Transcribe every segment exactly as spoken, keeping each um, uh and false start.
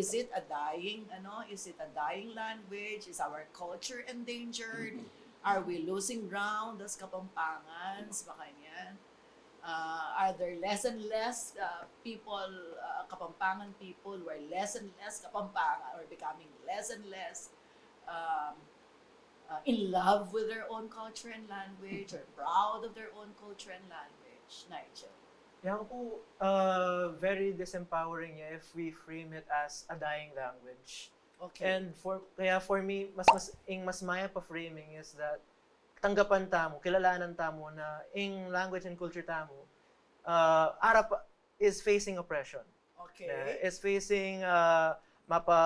Is it a dying, ano, is it a dying language? Is our culture endangered? Are we losing ground as Kapampangans? Makanyan. Uh, are there less and less uh, people, uh, Kapampangan people who are less and less Kapampangan or becoming less and less um, uh, in love with their own culture and language or proud of their own culture and language, Nigel? Yan po, uh, very disempowering niya if we frame it as a dying language. Okay. And for kaya for me, mas mas ing mas maya pa framing is that tanggapan tamu, kilalanan tamu na ing language and culture tamu uh, arap is facing oppression. Okay. Uh, is facing uh, mapa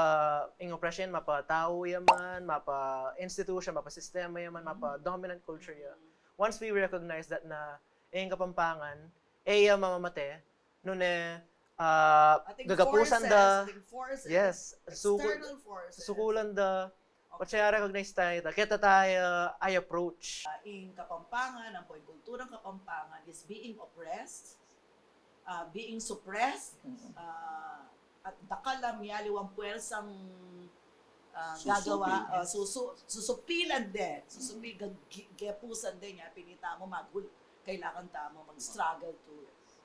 ing oppression, mapa tau yaman, mapa institution, mapa sistema yaman, mapa dominant culture ya. Once we recognize that na ing Kapampangan, e ya mamamate, nune uh, Ating gagapusan forces, da, ating forces, yes, suku- external forces. Sukulan da, okay. Recognize tayu, keta tayu uh, I approach. Uh, ing Kapampangan, ang poi kulturang Kapampangan is being oppressed, uh, being suppressed, uh, at dakal a mialiwang puwersang uh, Susupi. gagawa, uh, susu, susupilan de, susupi, gag- gepusan de niya, pin ita mu maghul, kailangan tamu mag-struggle to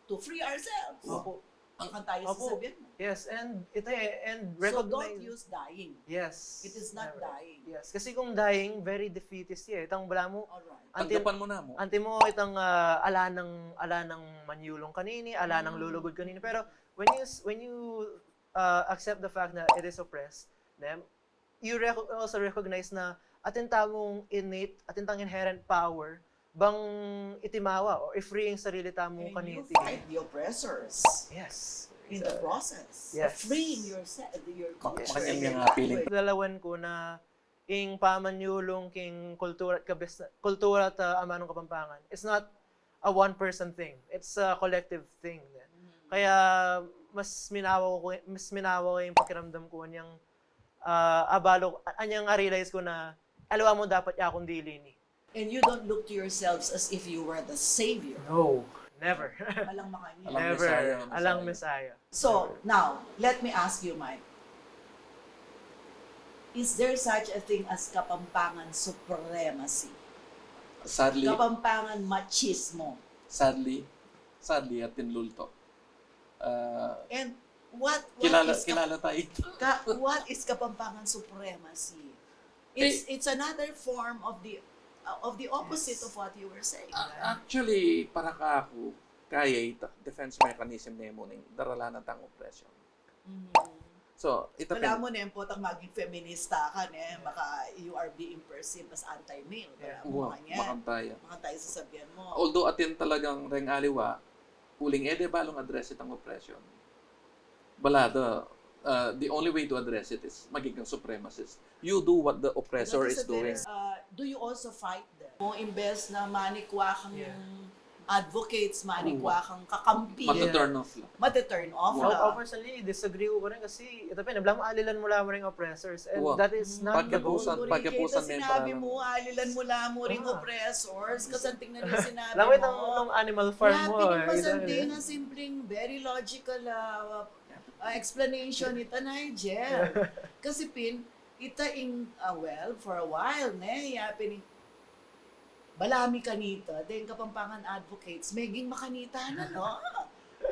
to free ourselves. Opo. Ang tayo Opo. Sasabihin mo. Yes, and ito eh, and So don't recognize. Use dying. Yes. It is not Never. Dying. Yes, kasi kung dying, very defeatist ya. Itang bala mu, Alright. Anti- Tanggapan mo na mo. Anti mo itang uh, ala ng ala ng manyulong kanini, ala ng lulugod kanini. Pero when you s- when you uh, accept the fact na it is oppressed, then you rec- also recognize na atin tamung innate, atin tang inherent power bang itimawa o i-free ing sarili tamu And you kaniti. Fight the oppressors Yes. in the process Yes. of freeing yourself, your culture. Makanya And yung your nga feeling. language. Lalawan ku na ing pamanyulung king kultura at kabis- kultura at uh, amanung Kapampangan. It's not a one person thing. It's a collective thing. Kaya mas minawa ko mas minawa ko yung pakiramdam ko anyang uh, abalo anyang a-realize ko na aliwa mu dapat ya akong dili ni. And you don't look to yourselves as if you were the savior. No, never. Alang makanya. Alang Never. Messiah, Alang Messiah. Messiah. So, now, let me ask you, Mike. Is there such a thing as Kapampangan supremacy? Sadly, Kapampangan machismo? sadly, sadly, atin lulto. Uh, And what, what kilala, is Kap- kilala tayo ito. Ka, what is Kapampangan supremacy? It's it's another form of the uh, of the opposite Yes. Of what you were saying. A- Right? Actually, para kaku, kaya ita defense mechanism nemu ning daralanan tang oppression. Mhm. So, ita Wala pin- mo na yung potang maging feminista ka, ne? Baka you are being perceived as anti-male. Wala Yeah. mo Wa, kanya. Makantaya. Makantaya sa sabihan mo. Although atin talagang reng aliwa, uling ede balung address itang oppression. Balada, uh, the only way to address it is maging kang supremacist. You do what the oppressor That is a very- doing. Uh, do you also fight them? Mo imbes na manikwa kang Yeah. advocates, manikwa kang kakampi. Mata-turn off lang. Mata-turn off Ako, lang. Ako personally, disagree ko rin kasi ito pa, nablang alilan mo lamang yung oppressors and Wa. that is not the goal. Pagkapusan, Enrique, pagkapusan ito may sinabi parang- mo, alilan mo lamang ring Ah. Oppressors. Kasi ang tingnan niya sinabi Lawit ang mo. Nung Animal Farm mo. Lapit Eh. yung masanting na simpleng, very logical uh, uh, explanation ita, Nigel. Kasi pin, ita ing, uh, well, for a while, ne, ya pin, balami kanita, then Kapampangan advocates, meging makanita na, no?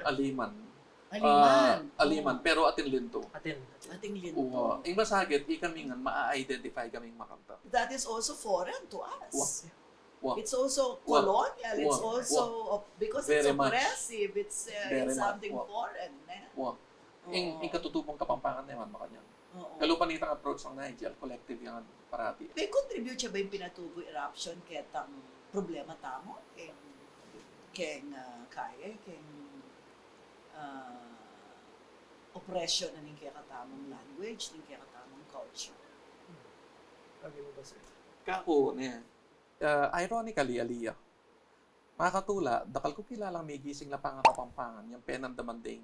Aliman. Aliman. Ah, aliman, pero atin linto. Atin. Ating linto. Uwa. Ing masagit, ikami ngan, ma-identify kaming makanta. That is also foreign to us. Wa. It's also Wa. colonial. It's Wa. also Wa. op- because it's Very much. Oppressive. It's, uh, Very it's much. something Wa. Foreign. Eh? Wa. Ing, Oo. Ing katutubong Kapampangan naman, makanyan. Oo. Kalupa nitang approach ng Nigel, collective yan parati. May contribute siya ba yung Pinatubo eruption ketang problema tamu? Keng, keng uh, kaya, keng uh, oppression na ning kekatamung language, ning kekatamung culture. Lagi mo ba, sir? Kaku, ne, uh, ironically, aliya. Makatula, dakal ku kilalang migising lapang Kapampangan, yang penandaman ding.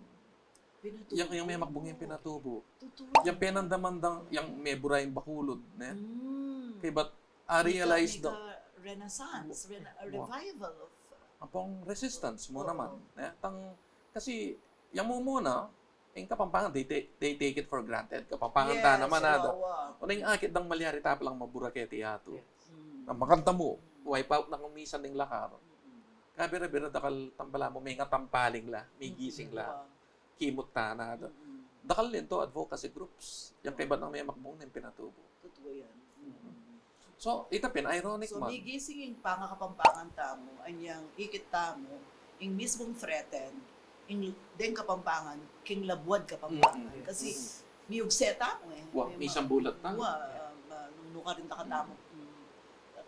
Pinatubo. Yang, yang may makbung yung Pinatubo. Tutu. Yang penandaman dang, yang may bura yung Bacolod, ne? Mm. Kay but, I realized Mika, the, Mika renaissance, rena- a Wa. Revival of Apong resistance mo Oo. Naman, ne? Tang, kasi, yang mumuna, Ing Kapampangan, they, they, they take it for granted. Kapampangan ta naman, ada. Yes, wawa. O, ing akit dang malyari ta palang mabura keti yatu. Yes. Mm. Ang makanta mu, wipe out na kung misan ding lakar. Mm. Kabira-bira, dakal tang balamu, menga tampaling la, migising la. Mm, wa. Kimut ta na, ada. Mm. Dakal linto advocacy groups. Yang kaibat nang memakbung ning pinatubu. Totoo yan. Mm. So, ita pin, ironic man. So, migising ing pangakapampangan tamu, anyang ikit tamu, ing mismung threaten, ing deng Kapampangan, king labuad Kapampangan. Mm, mm. Kasi, mm, miugse tamu e. Wa, misan bulat tamu. Wa, ah, nung nukarin ta katamu, mm,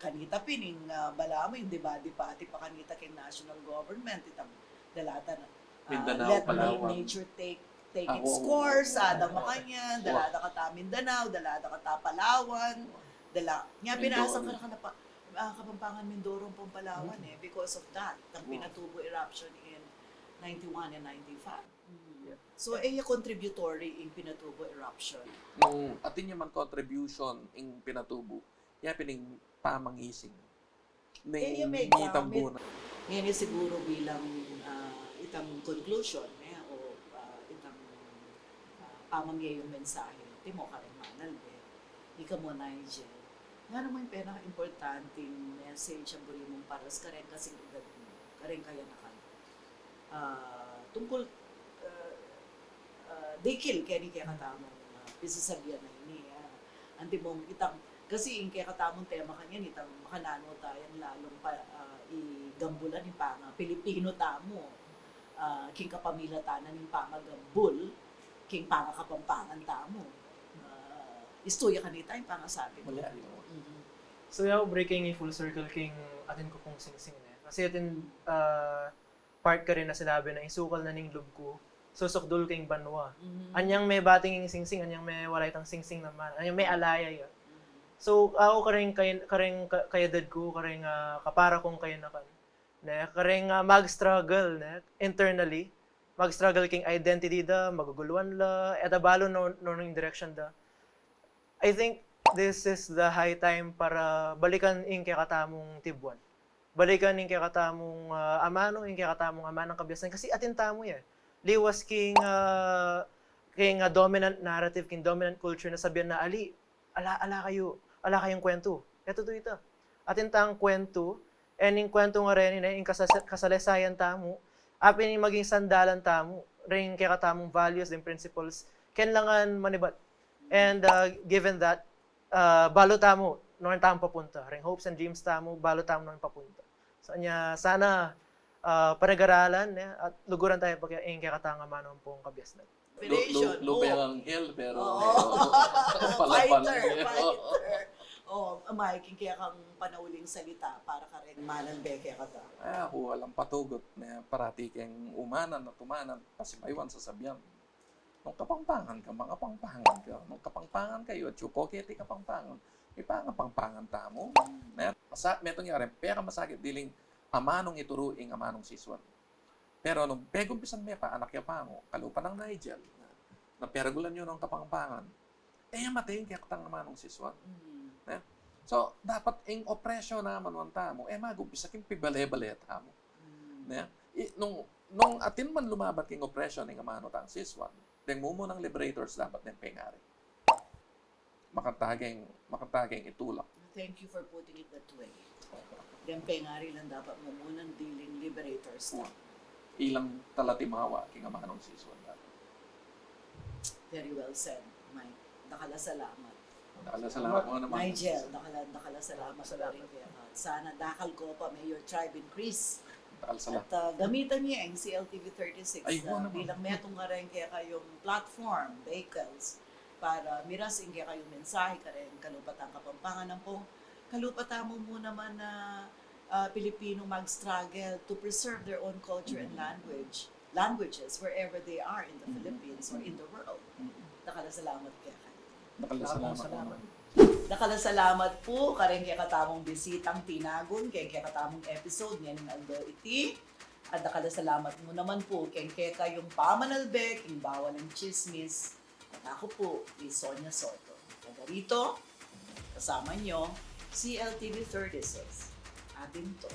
kanita pin, ing, ah, balamu, ing debate pati pa kanita king national government, itang dalatan, ah, Mindanao, let Palawan. Nature take, take its course, ada makanyan, dalada kata Mindanao, dalada kata Palawan, dala, nya binasa ka na pa, ah, Kapampangan, Mindoro, ampong Palawan e, because of that, ng Pinatubo eruption in ninety-one and ninety-five. Yeah. So, e ya contributory ing Pinatubo eruption. Nung atin ya man contribution ing Pinatubo, ya pin ing pamangising. Ning, eh, yung may itang gamit. Ngeni siguro bilang, ah, itang conclusion, eh, o, ah, itang, ah, pamamie yung mensahe, timo kareng Manalbe, ika mu, Nigel, ngana mu ing pinaka-importanting message a buri mung paras kareng kasing edad mu, kareng kayanakan? Ah, tungkul, ah, ah, dikil keni kekatamung, ah, pisasabian a ini, ah, antimong itang, kasi ing kekatamung tema kanyan, itang makananu tayang lalung pa, ah, igambulan ing panga-Pilipino tamu, ah, king kapamilatan na ning pangagambul king pangakapampangan tamu. Ah, istu ya kanita ing pangasabi mu. Wala, no? Mhm. So, ya, buri keng i-full circle king atin ku pung singsing, ne? Kasi atin, ah, part karin a sinabi na ing sukal na ning lub ku, susukdul king banua. Mhm. Anyang mebating ing singsing, anyang mewala itang singsing naman, anyang mealaya ya. Mhm. So, aku kareng kay-, kareng ka-, kayedad ku, kareng, ah, kapara kung kayanakan, ne, kareng, ah, mag-struggle, ne, internally, mag-struggle king identity da, maguguluan la, e da balu no, no, no ing direction da. I think this is the high time para balikan ing kekatamung tibuan. Balikan ing kekatamung, ah, amanu, ing kekatamung amanung kabiasnan. Kasi atin tamu ya. Liwas king, ah, king, ah, dominant narrative, king dominant culture na sabian na ali, ala, ala kayu, ala kayung kuwentu. E tutu ita. Atin tang kuwentu, e ning kuwentu ngareni, ne, ing kasas-, kasalesayan tamu, apin ing maging sandalan tamu, ring kekatamung values, ding principles, kailangan manibat. And, uh, given that, uh, balu tamu, nuan tamu papunta, ring hopes and dreams tamu, balu tamu nuan papunta. So, nya, sana, uh, panagaralan, ne, at luguran tamu pa ing kekatang amanu ampong kabiasnan. Lu-, lu-, lube anghel, pero, oo, eh, oo. Fighter, fighter. Oh, Mike, ing kekang panauling salita para kareng Manalbe kekata. Ay, aku, alang patugut, ne, parati keng umanan at umanan, pasimaywan sasabian, nung Kapampangan ka, mangapampangan ka. Nung Kapampangan kayu, atyu ku keti Kapampangan, ipangapampangan tamu. Ne, masa-, metung ya rin, pekamasakit diling amanung ituru ing amanung sisuan. Pero nung pegumpisan me pa, anak ya pangu, kalupa nang Nigel, na peragulan yu nung Kapampangan, e ya mate ing kekatang amanung sisuan. Mm. Ne? So, dapat ing opresyon naman nuan tamu, e magumpisa king pibale-bale tamu. Mm. Ne? I, nung, nung atin man lumaban king opresyon ning amanu tang sisuan, deng mumunang liberators dapat deng pengari. Makanta keng, makanta keng itulak. Thank you for putting it that way. Deng pengari lang dapat mumunang diling liberators. Wa. Ilang talatimawa king amanung sisuan. Very well said, Mike. Dakal a salamat. Dakal a salamat mu naman. Nigel, dakal a, dakal a salamat. Salamat. Rin kaya ka. Sana dakal ko pa, may your tribe increase. Dakal a salamat. At, ah, gamitan ye ing C L T V thirty-six, ay, ah, wa naman, bilang metung kareng kekayung platform, vehicles, para miras ing kekayung mensahe kareng kalupa tang Kapampangan ampong kalupa tamu mu naman a, ah, Pilipino mag-struggle to preserve their own culture and language, languages wherever they are in the Philippines or in the world. Dakal a salamat kekayu. Dakal a salamat. Dakal a salamat pu kareng kekatamung bisitang tinagun keng kekatamung episode ngening aldo iti. At dakal a salamat mu naman pu keng kekayung pamanalbe king bawal a tsismis. At aku pu i Sonia Soto. Taga rito, kasama nyo, C L T V thirty-six. Atin to.